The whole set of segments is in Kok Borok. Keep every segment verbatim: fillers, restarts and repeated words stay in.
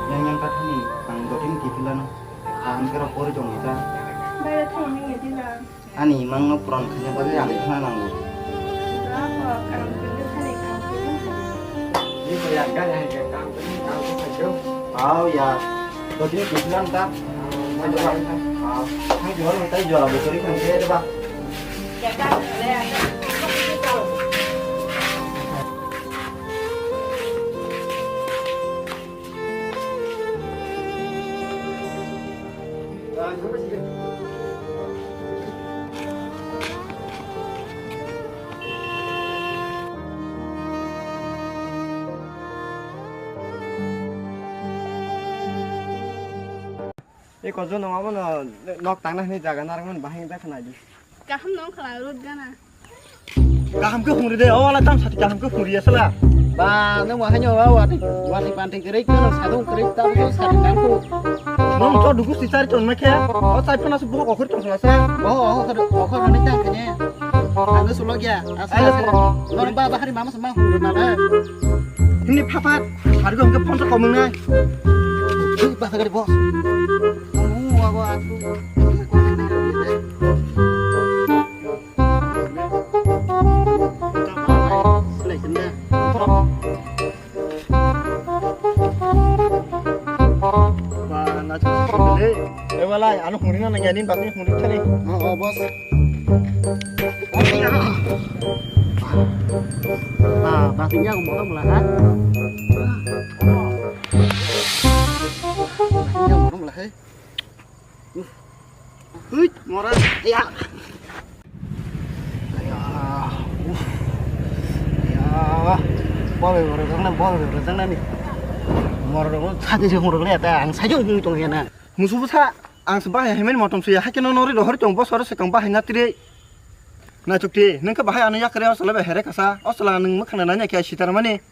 Yang yang kathani ang dotin kifilano. Ang kero pori tong ita. Bayar thang ni ngedila. Ani imang no puran khanya bagwi ang khna nango. Bravo, kaam kunu khale kaam kunu khale. Ye ko ya gan hai ke kaam kunu kaam kunu khale. Aw ya. Dotin kifilano ta. Aw, thang jor tai jor abo kori khang ke ba. Ya gan le. Eko jono abono nok tangna hwnwi jaga narwkmani bahai wngkha khnadi. Kaham no wngkha rwt gana. Kaham khe hwnri de, o wala tam sati kaham khe hwnri asala. Ba, nang bo haino ba wati, wati panti kwrwi, kwrwi sadung kwrwi, tam khe sati nang kho. Nong to dugu si sari ton ma khe, o chai phana su bo okhor ton sa. Bo okhor, okhor ni tang khe ne. Ang sulo gya, asa, asa. Nong ba bahari mama sama hwnri na le. Ini phapat, harga hwnkhe phone sa komung nai. Ui, bahari boss. Kamu wa wa tu. Ba, na chu sile. E walai, ano huni na nang yani, bakni huni thani. Oh, oh, boss. Ah, bakni ya, mo mula ha. Ya, mo mula hai. Hui, mora. Ya. Ya. Uf. Ya. Bol bol jang na, bol bol jang na ni. Mora ro sa de jong ro le ta ang sa jong tong ya na. Musu sa ang sa ba hai men motom su ya ha ke no no ri ro hor tong bo soro se kang ba hai na tri. Na chuk ti nang ka ba hai ano ya kre o sala ba here ka sa. O sala nang ma khana na nya kya sitar mani.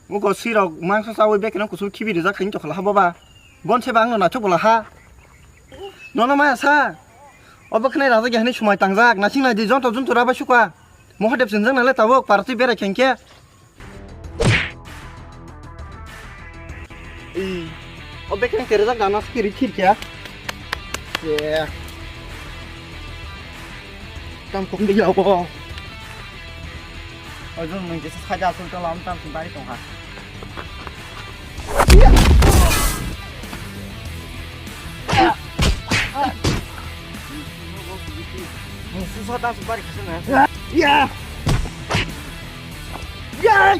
Ugo sirok mangsa chawi bekereng kusuk khibi rijak khaini tokhola ha boba. Bon seba angno naithok bola ha. Nono maya sa. Obo khnai rajak ya hwnwi sumai tangjak. Nasing nai di jonto junto rabai sukha. Mohadev sinjak nale tabuk parti berai khengkhe. Ih, o bekereng terejak dana skiri thirkya. Ye. Tam kum dia ko. Ojo nung jesa saja asul tola om tam kum bari tong ha. Nung susa tam kum bari khasana. Ya. Ya.